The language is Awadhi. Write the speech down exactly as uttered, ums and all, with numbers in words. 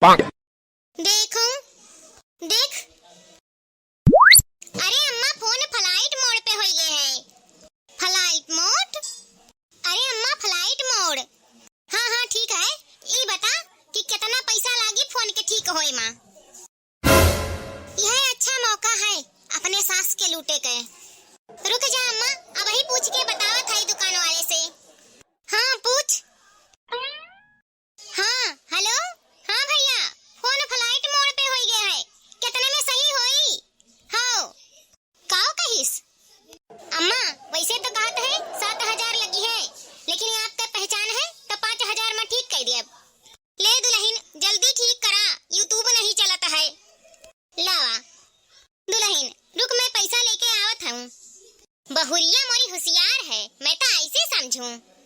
देखो, देख। अरे अम्मा, फोन flight mode पे होइ गए है। Flight mode? अरे अम्मा, flight mode। हाँ, हाँ, ठीक है। ई बता कि कितना पैसा लागी फोन के ठीक होए मा? यह अच्छा मौका है अपने सास के लूटे के। रुक जा अम्मा, अबही पूछ के बतावत है दुकान वाले से। हाँ, पूछ। हाँ, हेलो। हाँ भैया, फोन flight mode पे होइ गए है, कितने में सही होई? हाँ, काव कहिस? अम्मा, वैसे तो कहत है सात हजार लगी है, लेकिन ये आपका पहचान है तो पाँच हजार में ठीक कर दिया। ले दुलहिन, जल्दी ठीक करा, YouTube नहीं चलत है। लावा दुलहिन, रुक, मैं पैसा लेके आवत हूँ। बहुरिया मोरी हुसियार है, मैं तो ऐसे समझूं।